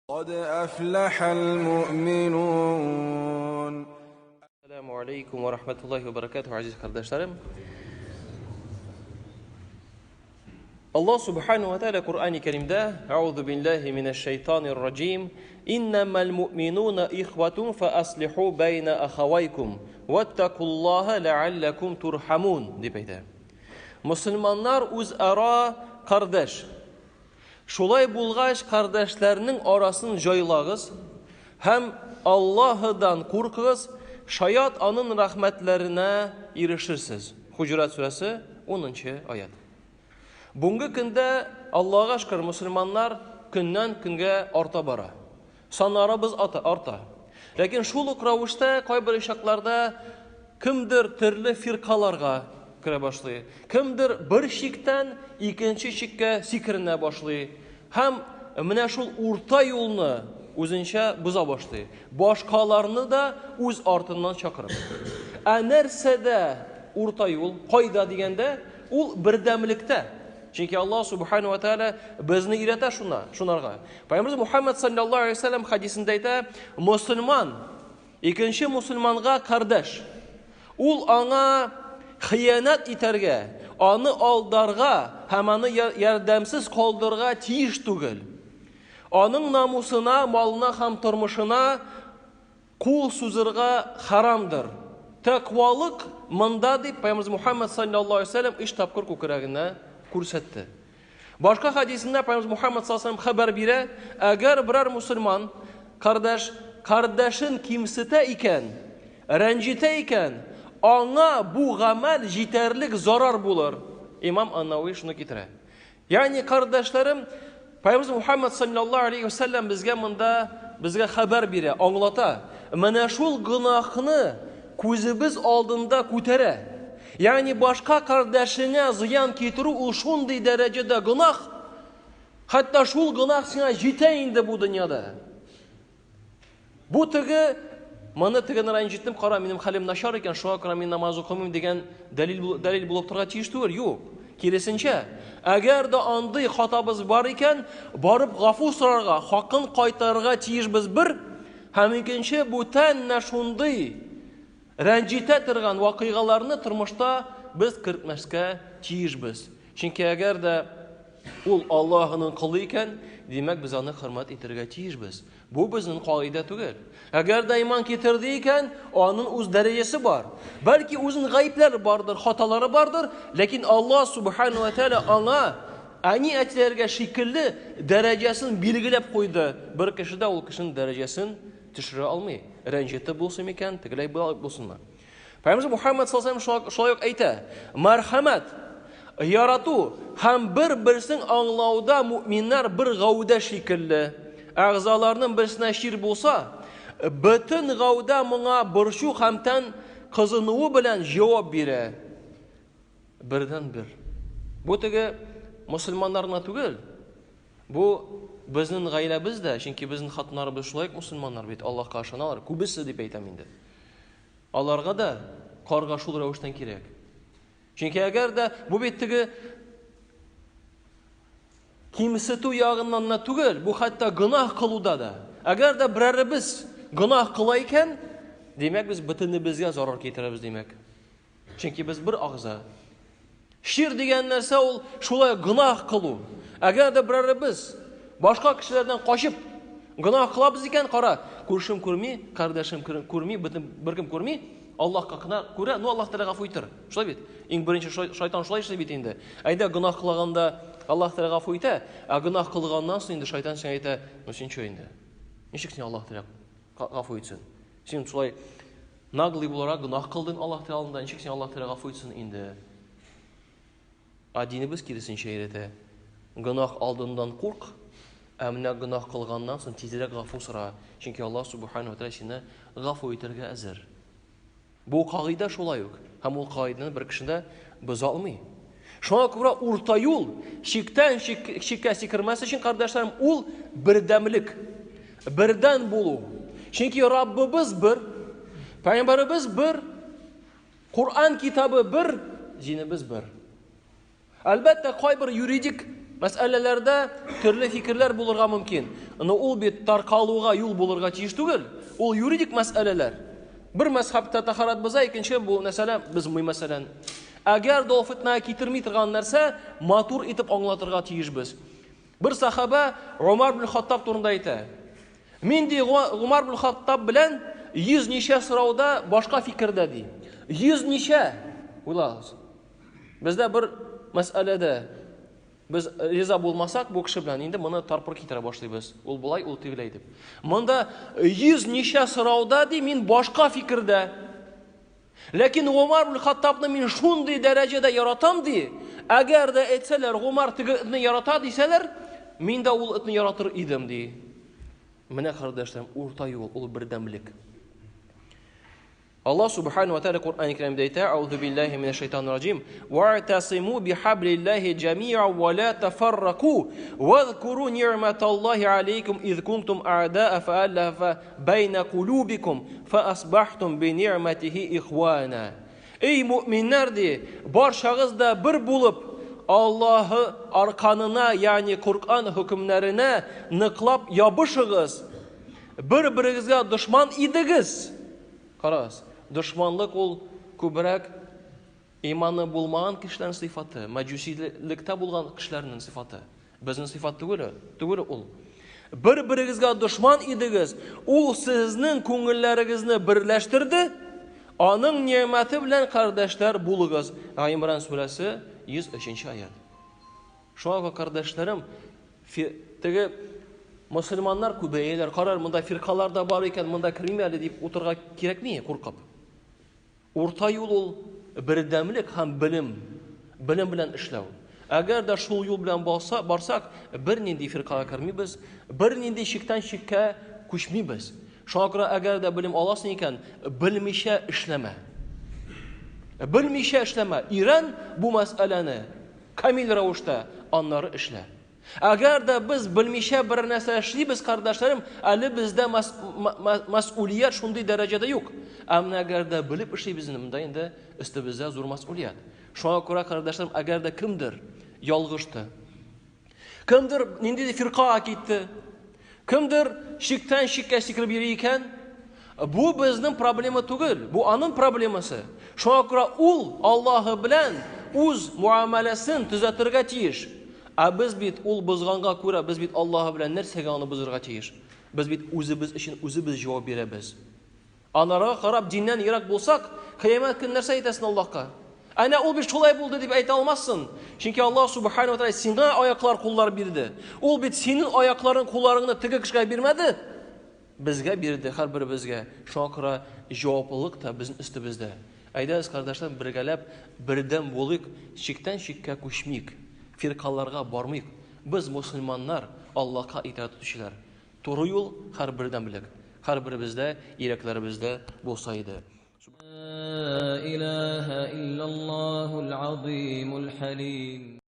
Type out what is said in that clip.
قد أفلح المؤمنون. Assalamu alaikum wa rahmatullahi wa barakatuh, aziz kardeşlerim. Allah Subhanahu wa Teala Kur'an-ı Kerim'de Euzu billahi mineşşeytanirracim. İnnemel mu'minuna ihvetun fe aslihu beyne ahavaykum vettakullaha leallekum turhamun дип әйтә. Мөселманнар үзара кардәш. Шулай булгач, кардәшләрнең арасын җайлагыз һәм Аллаһыдан куркыгыз, шаят аның рәхмәтләренә ирешерсез. Хуҗурат сүрәсе 10 аят. Бүгенге көндә Аллаһка шөкер, мөселманнар көннән көнгә арта бара. Саннарыбыз арта. Ләкин шул ук рәвештә кайбер чакларда кемдер төрле фиркаларга керә башлый. Кемдер бер чиктән икенче чиккә сикеренә башлый. Һәм менә шул урта юлны үзенчә боза башлый. Башкаларны да үз артыннан чакырып. Ә нәрсәдә урта юл? Кайда дигәндә, ул бердәмлектә. Чөнки Аллаһ Субхану ва Тааля безне өйрәтә шуна, шунарга. Пәйгамбәребез Мухаммад саллаллаһу алейһи ва саллям хадисендә әйтә, мөселман икенче мөселманга кардәш. Ул аңа хыянәт итәргә, аны алдарга һәм аны ярдәмсез калдырырга тиеш түгел. Аның намусына, малына һәм тормышына кул сузырга харамдыр. Тәкъвалык монда дип Пәйгамбәребез Мухаммад саллаллаһу алейһи ва саллям өч тапкыр күкрәгенә күрсәтте. Башка хадисендә Пәйгамбәребез Мухаммад саллаллаһу алейһи ва саллям хәбәр бирә, әгәр берәр мусульман кардәш кардәшен кимсетә икән, рәнҗетә икән, аңа бу гамәл җитәрлек зарар булыр. Имам Ан-Навави шуны китерә. Ягъни, кардәшләрем, Пәйгамбәребез Мухаммад саллаллаһу алейһи ва саллям безгә монда безгә хәбәр бирә, аңлата. Менә шул гөнаһны күзебез алдында күтәрә. Ягъни башка кардәшеңә зыян китерү ул шундый дәрәҗәдә гөнаһ, хәтта шул гөнаһ сиңа җитә инде бу дөньяда. Бу теге моны тегене рәнҗеттем, кара, минем хәлем начар икән, шуңа күрә мин намаз укымыйм дигән дәлил дәлил булып торырга тиеш түгел. Юк. Киресенчә, әгәр дә андый хатабыз бар икән, барып гафу сорарга, хакын кайтарырга тиешбез бер, һәм икенче бүтән нә шундый рәнҗитә торган вакыйгаларны тормышта без кертмәскә тиешбез. Чөнки әгәр дә ул Аллаһының колы икән, димәк без аны хөрмәт итәргә тиешбез. Бу безнең кагыйдә түгел. Әгәр дә иман китерде икән, аның үз дәрәҗәсе бар. Бәлки үзенең гаепләре бардыр, хаталары бардыр, ләкин Аллаһ субхану ва тааля аңа әни әтиләргә шикелле дәрәҗәсен билгеләп куйды. Бер кеше дә ул кешенең дәрәҗәсен төшерә алмый. Рәнҗетеп булсын микән, тегеләй булсынмы? Пәйгамбәребез Мухаммад саллаллаху алейһи ва шулай ук әйтә: "Мәрхәмәт, ярату һәм бер-берсен аңлауда мөэминнәр бер гәүдә шикелле. Әгъзаларның берсенә чир булса, бөтен гәүдә моңа борчу һәм тән кызынуы белән җавап бирә." Бердән бер. Бу теге мөселманнар гына түгел. Бу безнең гаиләбез дә, чөнки безнең хатыннарыбыз шулай ук мөселманнар бит, Аллаһка ышаналар, күбесе дип әйтәм инде. Аларга да карга шул рәвештән кирәк. Чөнки әгәр дә бу бит теге кимсетү ягыннан да түгел, бу хәтта гөнаһ кылуда да. Әгәр дә берәребез гөнаһ кыла икән, димәк без бөтенебезгә зарар китерәбез, димәк. Чөнки без бер агза. Шир дигән нәрсә ул шулай гөнаһ кылу. Әгәр дә берәребез башка кешеләрдән качып гөнаһ кылабыз икән, кара, күршем күрми, кардәшем күрми, бөтен беркем күрми, Аллаһка гына күрә, ну Аллаһ Тәгалә гафу итер. Шулай бит? Иң беренче шайтан шулай эшли бит инде. Әйдә гөнаһ кылганда Аллаһ Тәгалә гафу итә, ә гөнаһ кылганнан соң инде шайтан сиңа әйтә, ну син чё инде? Ничек син Аллаһ Тәгалә гафу итсен? Син шулай наглый буларак гөнаһ кылдың Аллаһ Тәгалә алдында, ничек син Аллаһ Тәгалә гафу итсен инде? Ә динебез киресенчә өйрәтә. Гөнаһ алдыннан курк, ә менә гөнаһ кылганнан соң тизрәк гафу сора, чөнки Аллаһ Субхану ва Тәгалә сине гафу итәргә әзер. Бу кагыйдә шулай ук, һәм ул кагыйдәне бер кеше дә боза алмый. Шуңа күрә урта юл, чиктән чиккә сикермәс өчен, кардәшләрем, ул бердәмлек, бердән булу. Чөнки Раббыбыз бер, Пәйгамбәребез бер, Коръән китабы бер, динебез бер. Әлбәттә, кайбер юридик Мәсьәләләрдә төрле фикерләр булырга мөмкин. Но ул бит таркалуга юл булырга тиеш түгел. Ул юридик мәсьәләләр. Бер мәзһәбтә тәһарәт боза, икенче бу мәсьәлә бозмый, мәсәлән. Әгәр дә ул фитнәгә китерми торган нәрсә, матур итеп аңлатырга тиешбез. Бер сахаба Умар бин Хаттаб турында әйтә. Мин ди Умар бин Хаттаб белән йөз ничә сорауда башка фикердә ди. Йөз ничә? Уйлагыз. Бездә бер мәсьәләдә без риза булмасак бу кеше белән инде моны тарпыр китерә башлыйбыз. Ул болай, ул тегеләй дип. Монда йөз ничә сорауда ди мин башка фикердә. Ләкин Гомар бин Хаттабны мин шундый дәрәҗәдә яратам ди. Әгәр дә әйтсәләр, Гомар теге этне ярата дисәләр, мин дә ул этне яратыр идем ди. Менә кардәшләрем, урта юл, ул бердәмлек. Аллаһ субхану ва тааля Коръән Кәримдә әйтә: "Аузу биллаһи минәш шайтанир раҗим. Ва'тасиму бихаблиллаһи җами'а ва ла тафарраку. Вазкуру ни'маталлаһи алейкум из кунтум а'да'a фа'аллафа байна кулубикум фаасбахтум би ни'матихи ихвана." Эй мөэминнәр ди, барчагыз да бер булып, Аллаһы арканына, ягъни Коръән хөкемнәренә ныклап ябышыгыз. Бер-берегезгә дошман идегез. Карагыз, дошманлык ул күбрәк иманы булмаган кешеләрнең сыйфаты, мәҗүсилектә булган кешеләрнең сыйфаты. Безнең сыйфат түгел, түгел ул. Бер-берегезгә дошман идегез, ул сезнең күңелләрегезне берләштерде, аның ни'мәте белән кардәшләр булыгыз. Гыймран сүрәсе 103 аят. Шуңа күрә, кардәшләрем, теге мөселманнар күбәяләр, карар, монда фиркалар да бар икән, монда кермим әле дип утырырга кирәкми, куркып. Урта юл ул бердәмлек һәм белем, белем белән эшләү. Әгәр дә шул юл белән барса, барсак, бернинди фиркага кермибез, бернинди чиктән чиккә күчмибез. Шуңа күрә әгәр дә белем аласың икән, белмичә эшләмә. Белмичә эшләмә. Өйрән бу мәсьәләне. Камил рәвештә аннары эшлә. Әгәр дә без белмичә бер нәрсә эшлибез, кардәшләрем, әле бездә мәсьүлият шундый дәрәҗәдә юк. Ә менә әгәр дә белеп эшлибез, монда инде өстебездә зур мәсьүлият. Шуңа күрә, кардәшләрем, әгәр дә кемдер ялгышты, кемдер ниндидер фиркага китте, кемдер чиктән чиккә сикереп йөри икән, бу безнең проблема түгел, бу аның проблемасы. Шуңа күрә ул Аллаһы белән үз муамәләсен төзәтергә тиеш. Ә без бит ул бозганга күрә, без бит Аллаһы белән нәрсәгә аны бозырга тиеш? Без бит үзебез өчен үзебез җавап бирәбез. Анарга карап диннән ерак булсак, кыямәт көн нәрсә әйтәсен Аллаһка? Әнә ул бит шулай булды дип әйтә алмассың. Чөнки Аллаһ субхану ва тааля сиңа аяклар, куллар бирде. Ул бит синең аякларың, кулларыңны теге кешегә бирмәде. Безгә бирде, һәрберебезгә. Шуңа күрә җаваплылык та безнең өстебездә. Әйдәгез, кардәшләр, бергәләп бердәм булыйк, чиктән чиккә күчмик, фиркаларга бармыйк. Без мусульманнар, Аллаһка итагать итүчеләр. Туры юл һәр бердәмлек, һәрберебездә, йөрәкләребездә булса иде. Ла илаһа иллаллаһул азимул хәлим.